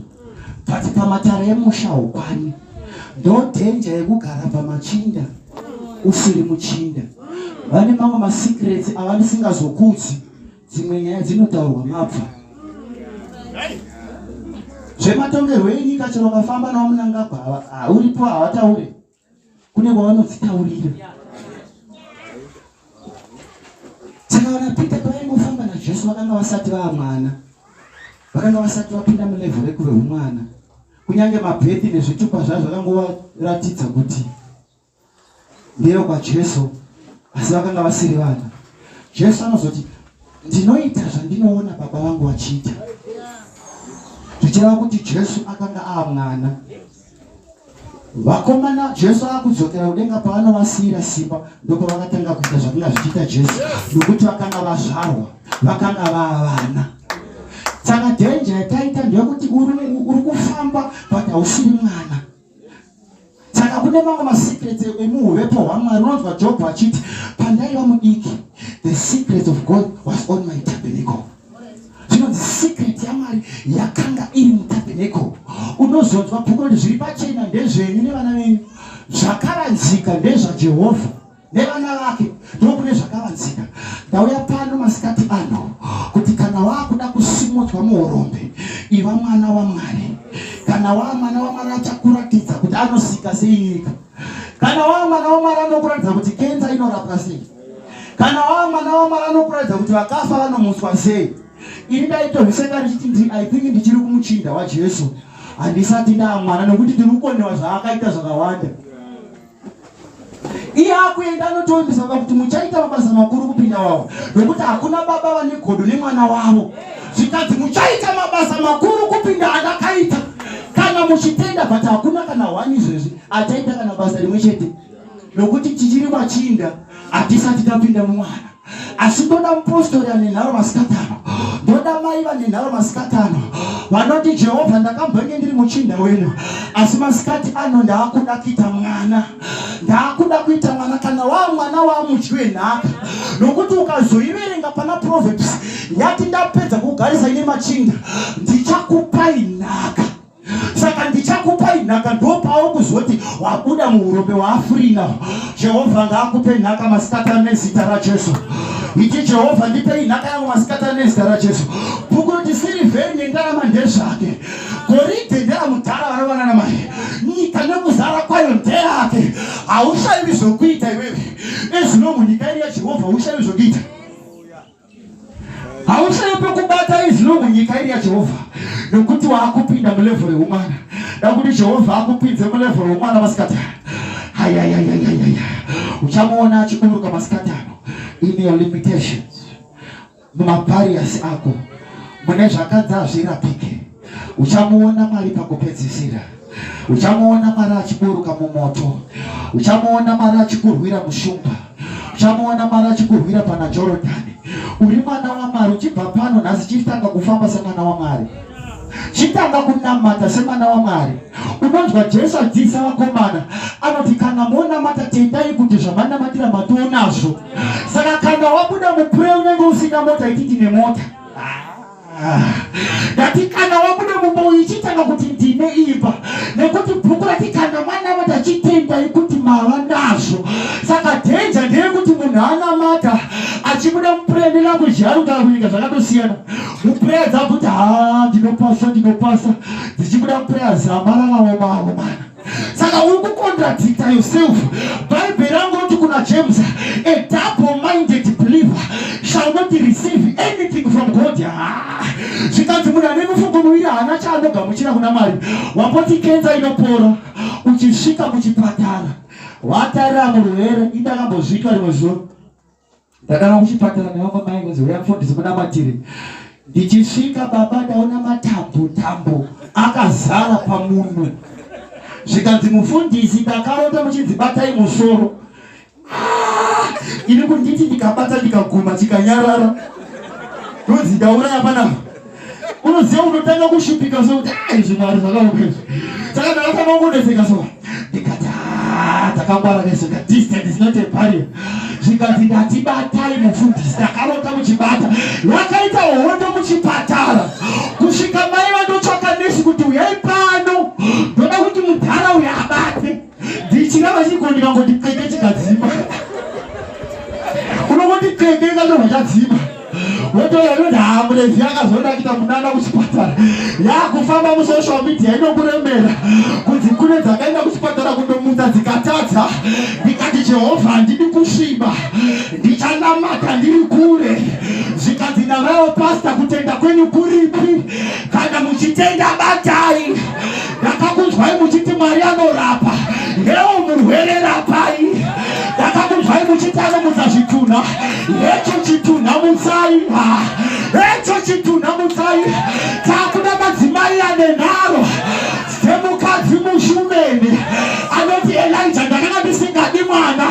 but pamatare emusha haukwani. Ndo danger yekugara pamachinda usiri muchinda. Vane mamwe masecrets avandisingazokudzi, dzimwe nyaya dzinotaurwa mabva. Zvematongerwo enyika chero vakafamba nawo Mnangagwa uripo havataure, kune kwavanodzitaurira. Saka vana Peter pavaingofamba naJesu vakanga vasati vava mwana, vakanga vasati vapinda mulevel rekuve umwana. Kunyange mabhethi nezvitupa zvavo zvakangovaratidza kuti ndeve kwaJesu, asi vakanga vasiri vana. Jesu anozoti ndinoita zvandinoona baba vangu vachiita, zvichireva kuti Jesu akanga ava mwana. Vakomana, Jesu akudzokera kudenga paanovasiyira simba, ndopavakatanga kuita zvakanga zvichiita Jesu, nokuti vakanga vazvarwa, vakanga vava vana. Saka danger yataita ndeyekuti uri kufamba but hausiri mwana. Saka kune mamwe masecrets emuhuvepo hwaMwari. Unonzwa Job achiti pandaiva mudiki, the secret of God was on my tabernacle. Zvinonzi secret yaMwari yakanga iri mutabernacle. Unozonzwa bhuku roti zviri pachena ndezvenyu nevana venyu, zvakavanzika ndezvaJehovha nevana vake. Ndokune zvakavanzika. Ndauya pano masikati ano kuti kana wakuda kusimudzwa muhurombe, iva mwana waMwari. Kana waa mwana waMwari achakuratidza kuti anosika sei nyika. Kana waa mwana waMwari anokuratidza kuti kenza inorapwa sei. Kana waa mwana waMwari anokuratidza kuti vakafa vanomutswa sei. Ini ndaitozviseka ndichiti I think ndichiri kumuchinda waJesu, handisati ndaa mwana nokuti ndiri kukonewa zvaakaita zvakawanda. Iye akuenda anotovimbisa baba kuti muchaita mabasa makuru kupinda wavo, nokuti hakuna baba vane godo nemwana wavo. Zvikanzi muchaita mabasa makuru kupinda andakaita kana muchitenda, but hakuna kana one izvezvi achaita kana basa rimwe chete, nokuti tichiri machinda, hatisati tapinda mumwana. Asi ndoda mupostori ane nharo masikati ano, ndoda mai vane nharo masikati ano vanoti Jehovha, ndakambenge ndiri muchinda wenyu, asi masikati ano ndaakuda kuita mwana, ndaakuda kuita mwana. Kana waa mwana waamudyi wenhaka, nokuti ukazoiverenga pana Proverbs yati ndapedza kugarisa ine machinda, ndichakupai nhaka. Saka ndichakupai nhaka, ndopawo kuzoti wabuda muurombe waafrina. Jehovha ngaakupe nhaka masikati ano nezita raJesu. Iti Jehovha, ndipei nhaka yangu masikati ano nezita raJesu. Bhuku roti sirivheri nendarama ndezvake, goridhe nderamudhara vanovana namai, nyika nekuzara kwayo ndeyake. Haushaiwi zvokuita iwewe ezvino munyika iri yaJehovha, haushaiwi zvokuita. Haushaiwi pekubata izvino munyika iri yaJehovha, nokuti waakupinda mulevhel reumwana. Da kuti Jehovha akupinze mulevhel reumwana masikati ano. Hayayayayaya, uchamuona achiburuka masikati ano in your limitations. Mumabarriers ako mune zvakanzi hazvirapike. Uchamuona Mwari pakupedzisira. Uchamuona Mwari achiburuka mumoto. Uchamuona Mwari achikurwira mushumba. Uchamuona Mwari achikurwira pana Jorodhani. Uri mwana waMwari, uchibva pano nhasi chitanga kufamba semwana waMwari. Chitanga kunamata semwana waMwari. Unonzwa Jesu achidzidzisa vakomana, anoti kana monamata tendai kuti zvamanamatira matonazvo. Saka kana wabuda muprayer unenge usina mota, ititi nemota. Ah, ndati kana wabuda mumba uyu chitanga kuti ndine imba, nekuti bhuku rati kana manamata chitendai kuti mava nazvo. Saka danger ndeyekuti munhu anamata achibuda muprayer nelanguage yaari kutaura kunyika zvakatosiyana. Muprayer dzakuti ha ndinopasa ndinopasa, dzichibuda muprayer zama rakaoma aomana. Saka uri kucontradicta yourself. Bhaibheri rangu roti kuna James, a double minded believer shall not receive anything from God. Ah, zvikanzi munhu ane mifungo miviri haana chaanogamuchira kuna Mwari. Wamboti kenza inopora, uchisvika kuchipatara watarira murwere. Indakambozviitwa rimwe zuva, ndakava kuchipatara nevamwe mai, kunzi uya mufundisi munamatire. Ndichisvika baba, ndaona matambo tambo akazara pamunhu. Zvikanzi mufundisi, ndakarota muchinzi batai musoro. Ah, ini kunditi ndikabata ndikaguma chikanyarara, ndonzi ndauraya panapa. Unoziva unotanga kushupika sokuti ah, izvi Mwari zvakaoma izvi. Saka ndakatanga kunetseka so, ndikati ah, takangwara kesoka, distance is not a barrier. Zvikanzi ndati batai mufundisi, ndakarota muchibata. Vakaita hondo muchipatara kusvika mai vandotsvaka nesi kuti uyai pano, ndoda kuti mudhara uyo abate. Ndichirava chiko, ndikangoti keke chikadzima. Unongoti keke ikatobva chadzima, wotoya unoti haa, murezi akazoona kuita munana kuchipatara. Yakufamba musocial media inokuremera kunzi kune dzakaenda kuchipatara kundomutsa dzikatadza. Ndikati Jehovha, handidi kusviba, ndichanamata ndiri kure. Zvikanzi navawo pasta, kutenda kwenyu kuripi? Kana muchitenda batai. Ndakakunzwai muchiti Mwari anorapa, hewo murwere rapai. Ndakakunzwai muchiti anomutsa zvitunha, hecho chitunha mutsai, hecho chitunha mutsai. Takuda madzimai ane nharo semukadzi mushumeni anoti Elija, ndakanga ndisingadi mwana,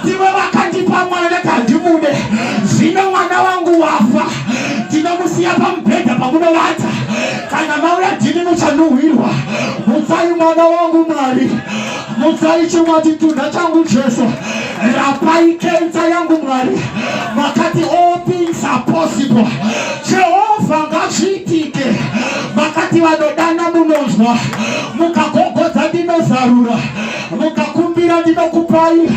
ndivo vakandipa mwana kandimude, zvino mwana wangu wafa, ndinomusiya pamubhedha pamunovata, kana mauya ndini muchanuhwirwa. Mutsai mwana wangu Mwari, mutsai chimwa chitunha changu Jesu, rapai kenza yangu Mwari. Makati all things are possible, Jehovha, ngazviitike. Makati vanodana munonzwa, mukagogodza ndinozarura, mukakumbira ndinokupai,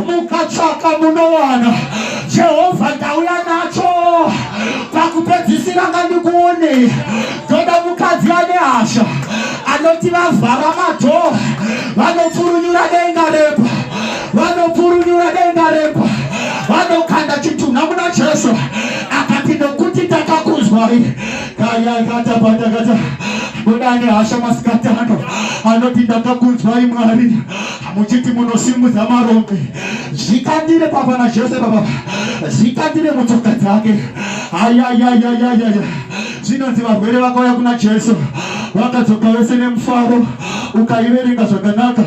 mukatsvaka munowana. Jehovha, ndauya nacho pakupedzisira, ngandikuonei. Ndoda mukadzi ane hasha anoti vavhara madoor, vanopfurunyura denga repa, vanopfurunyura denga repa, vanokanda chitunha muna Jesu. Akati nokuti takakunzwai kayakatapatakata. Ndoda ane hasha masikati ano anoti ndakakunzwai Mwari muchiti munosimudza marombe. Zvikandire papa naJesu baba, zvikandire mutsoka dzake. Ayayayayaya, zvinonzi varwere vakauya kuna Jesu vakadzoka vese nemufaro. Ukaiverenga zvakanaka,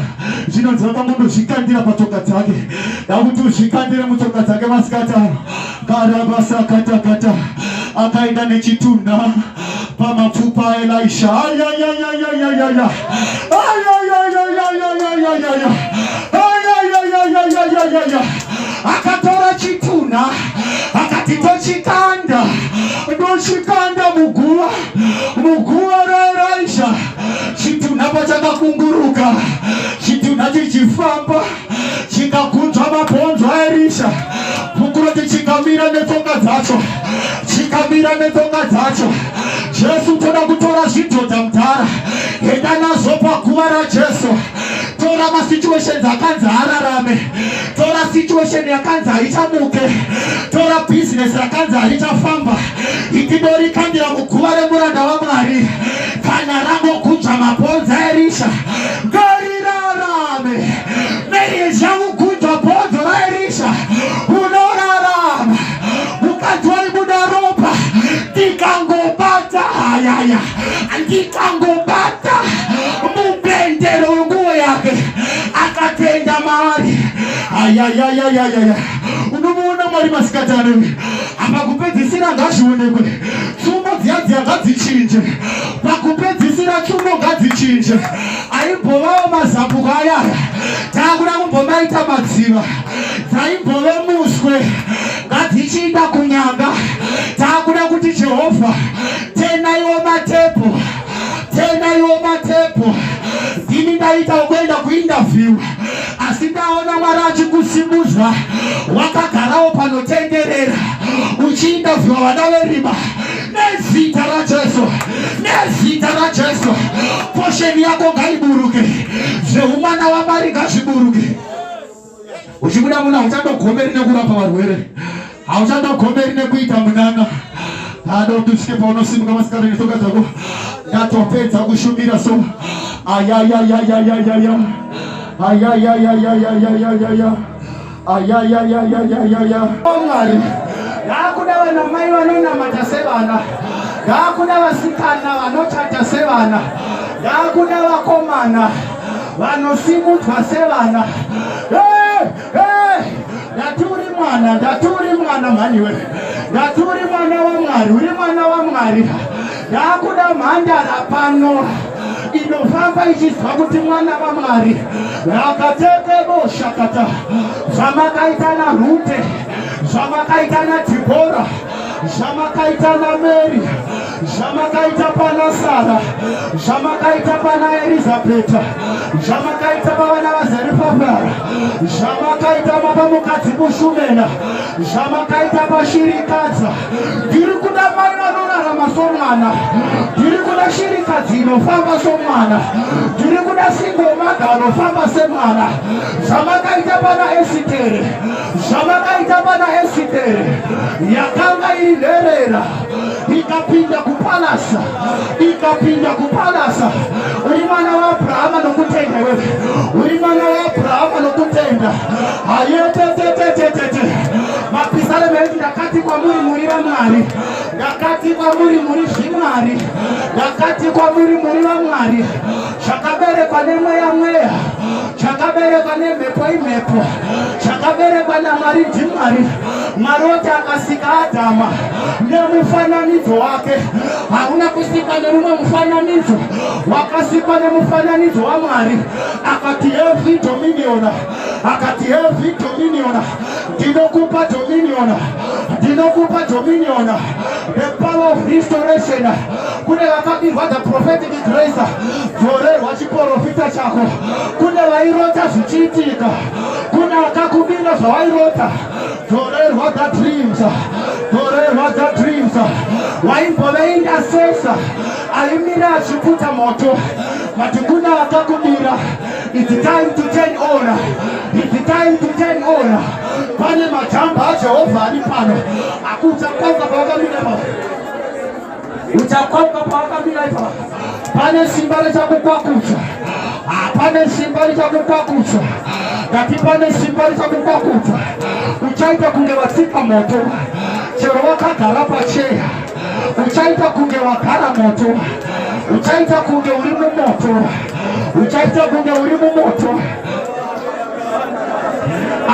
zvinonzi vakangondozvikandira patsoka dzake. Dakuti uzvikandire mutsoka dzake masikati ano. Karabasakatakata, akaenda nechitunha pamapfupa aElisha. Ayayayayayaya, ayayayayayayaya, ayayayayayaya. Akatora chitunha akati tochikanda, ndochikanda muguva, muguva raElisha. Chitunha pachakakunguruka, chitunha chichifamba chikagunzva mabhonzo aErisha. Bhuku roti chikamira netsoka dzacho, chikamira netsoka dzacho. Jesu, toda kutora zvidhodha mudhara, enda nazvo paguva raJesu. Tora masituations akanzi ararame, tora situation yakanzi haichamuke, tora bhizinesi rakanzi harichafamba, itidorikandira muguva remuranda waMwari. Kana rangogunzva mabhonzo aErisha, ngarirarame. Marriage yangu, bhonzo raErisha, unorarama. Mukadzi waibuda ropa. ayaya, ndikangobata mupendero wenguo yake, akatenda maari. Ayayayayaya, unomuona Mwari masikati ano. Apa kupedzisira ngazvionekwe, tsumo dziya dziya ngadzichinje. Pakupedzisira tsumo ngadzichinje. Aimbovawo mazambuko ayaya, taakuda kumbomaita madziva. Dzaimbove muswe, ngadzichiinda kunyanga. Taakuda kuti Jehovha, tenaiwo matepo, tenaiwo matepo. Ndini ndaita kuenda kuinterview, asi ndaona Mwari achikusimudza wakagarawo panotenderera uchiinterviewa vana verima. Nezita raJesu, nezita raJesu, portion yako ngaiburuke. Zveumwana waMwari ngazviburuke. Uchibuda muna, hauchandogomeri nekurapa varwere, hauchandogomeri nekuita munana. Ada kuti usvike paunosimuka masikati netsoka dzako. Ndatopedza kushumira. So ayayayayayayaya, ayayayayayayayaya, ayayayayayaya. Mwari, ndakuda vana mai vanonamata sevana, ndakuda vasikana vanochata sevana, ndakuda vakomana vanosimudzwa sevana. Hey, hey! Ndati uri mwana, ndati uri mwana mhaniwe, ndati uri mwana waMwari, uri mwana waMwari. Ndakuda mhandara pano inofamba ichizwa kuti mwana waMwari rakatekebo shakata. Zvamakaita naRute, zvamakaita naDhibhora, zvamakaita naMary, zvamakaita pana Sara, zvamakaita pana Erizabheta, zvamakaita pavana vaZerufafara, zvamakaita mapamukadzi mushumena, zvamakaita pashirikadza. Ndiri kuda mai vanorarama somwana, ndiri kuda shirikadzi inofamba somwana, ndiri kuda single mother anofamba semwana. Zvamakaita pana Esitere, zvamakaita pana Esitere yakanga iri nherera, ikapinda kupalace, ikapinda kupalace. Uri mwana waAbhurahama nokutenda iwewe, uri mwana waAbhurahama nokutenda. Hayetetetetetete, mapisarema eti, "Ndakati kwamuri muri vamwari, ndakati kwamuri muri zvimwari, ndakati kwamuri muri vamwari." Chakaberekwa nemweya mweya, chakaberekwa nemhepo imhepo, chakaberekwa naMwari ndiMwari. Mwari oti akasika Adhama nemufananidzo wake. Hauna kusikwa nemumwe mufananidzo, wakasikwa nemufananidzo waMwari. Akati, "Have dominion." Akati, "Have dominion." Ndinokupa dominion, ndinokupa dominion, the power of restoration. Kune vakabirwa the prophetic grace, dzorerwa chiprofita chako. Kune vairota zvichiitika, kune akakubira zvawairota, dzorerwa the dreams, dzorerwa the dreams. Waimbove intercessor aimira achiputa moto, but kuna akakubira. It's time to turn on, it's time to turn on. Pane majamba aJehovha ari pano. Akuchakwauka pawakamira pa, uchakwauka pawakamira ipa. Pane simba richakukwakudza, pane simba richakukwakudza. Ndati pane simba richakukwakudza. Uchaita kunge watsika moto chero wakagara pacheya. Uchaita kunge wagara moto, uchaita kunge uri mumoto, uchaita kunge uri mumoto.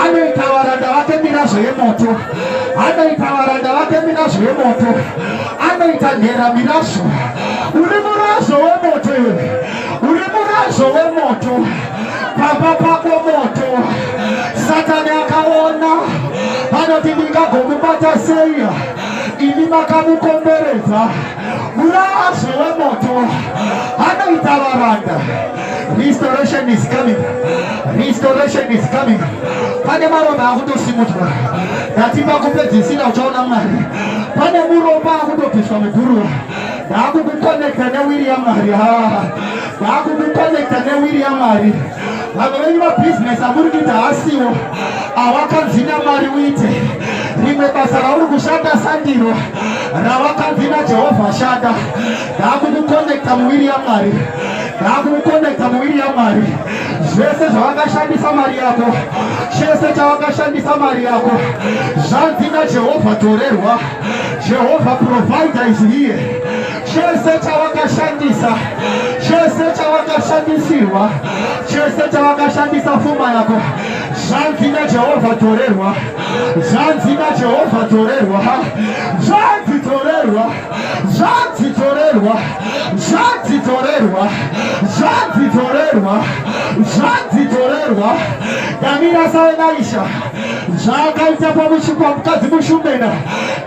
Anoita varanda vake mirazvo yemoto, anoita varanda vake mirazvo yemoto, anoita nhera mirazvo. Uri murazvo wemoto iwe, uri murazvo wemoto. Pamba pako moto. Satani akaona, anoti, "Ndingagomubata sei imi makamukomberedza?" Murazvo wemoto, anoita varanda. Restoration is coming, restoration is coming. Pane marombe akutosimudzwa. Ndati pakupedzisira uchaona Mwari. Pane murombo akutobviswa muguruva. Ndaakukuconnecta newiri yaMwari, ndaakukuconnecta newiri yaMwari. Vamwe venyu mabhizinesi amuri kuita hasiwo awakanzi naMwari uite. Rimwe basa rauri kushanda sandiro rawakanzi naJehovha shanda. Ndaakukuconnecta muwiri yaMwari, ndaakukuconnecta muwiri yaMwari. Zvese zvawakashandisa mari yako, chese chawakashandisa mari yako, zvanzi naJehovha, torerwa. Jehovah provider is here. Chese chawakashandisa, chese chawakashandisirwa, chese chawakashandisa fuma yako, zvanzi naJehovha torerwa, zvanzi naJehovha torerwa, zvanzi torerwa, zvanzi torerwa, zvanzi torerwa, zvanzi torerwa, zvanzi torerwa. Ndamira saElisha zvaakaita pamukadzi mushumena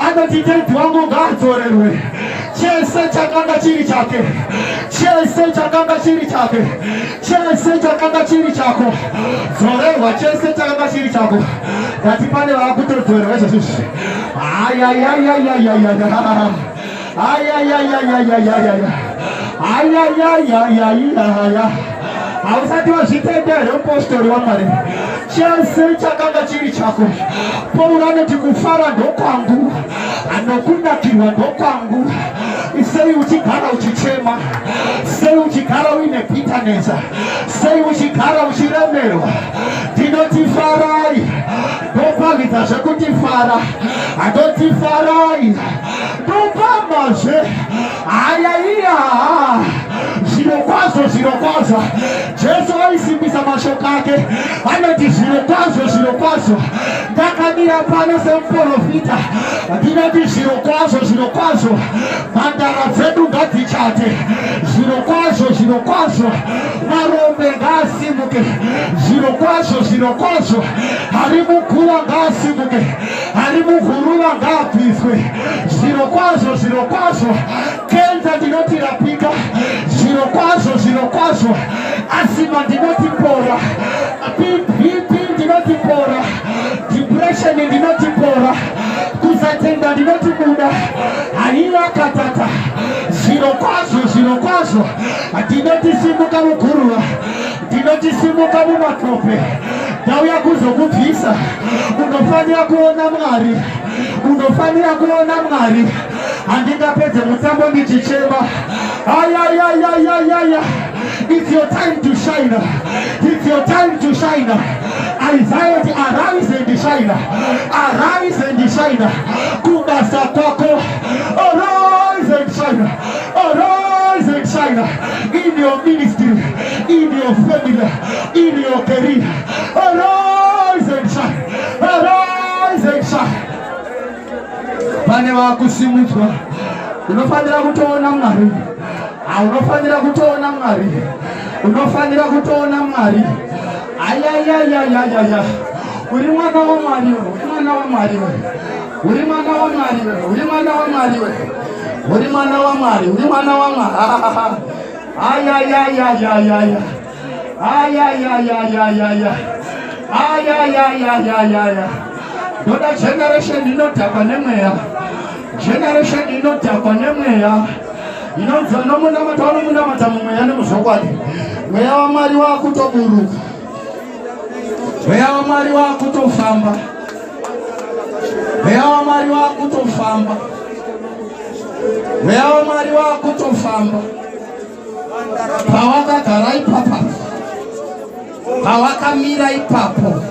anoti tenzi wangu ngaadzorerwe chese chakanga chiri chake chese chakanga chiri chake chese chakanga chiri chako dzorerwa chese chakanga chiri chako ndati pane vakutodzorerwa izvozvizvi ayayayayayayaya ayayayayayayaya ayayayayayaya hausati wazvitenda here mupostori wamwari chese chakanga chiri chako pauro anoti kufara ndokwangu anokunakirwa ndokwangu sei uchigara uchichema sei uchigara uine bitterness sei uchigara uchiremerwa ndinoti farai ndoparidza zvekuti fara handoti farai ndopamazve hayaiya zviro kwazvo zviro kwazvo jesu aisimbisa mashoko ake anoti zviro kwazvo zviro kwazvo ndakamira pano semuprofita ndinoti zviro kwazvo zviro kwazvo mhandara dzedu ngadzichate zviro kwazvo zviro kwazvo marombe ngaasimuke zviro kwazvo zviro kwazvo hari muguva ngaasimuke hari muhuruva ngaabviswe zviro kwazvo zviro kwazvo kenza ndinoti rapika zviro kwazvo zviro kwazvo asima ndinoti pora bp ndinoti pora depression ndinoti pora kusatenda ndinoti buda haiwa katata zviro kwazvo zviro kwazvo ndinoti simuka muguruva ndinoti simuka mumatope ndauya kuzokubvisa unofanira kuona mwari unofanira kuona mwari handingapedze mutambo ndichichema ayayayayayaya it's your time to shine it's your time to shine Isaiah ati arise and shine arise and shine kubasa kwako arise and shine arise and shine in your ministry in your family in your career arise and shine arise and shine pane vakusimudzwa unofanira kutoona mwari unofanira kutoona mwari unofanira kutoona mwari ayayayayayaya uri mwana wamwari uri mwana wamwari uri mwana wamwari uri mwana wamwari uri mwana wamwari uri mwana wamwari ayayayayayaya ayayayayayaya ayayayayayaya ndoda generation inodhakwa nemweya generation inodhakwa nemweya inonzi vanomunamata vanomunamata mumweya nemuzvokwadi mweya wamwari wakutoburuka mweya wamwari wakutofamba mweya wamwari wakutofamba mweya wamwari wakutofamba pawakagara ipapa pawakamira ipapo.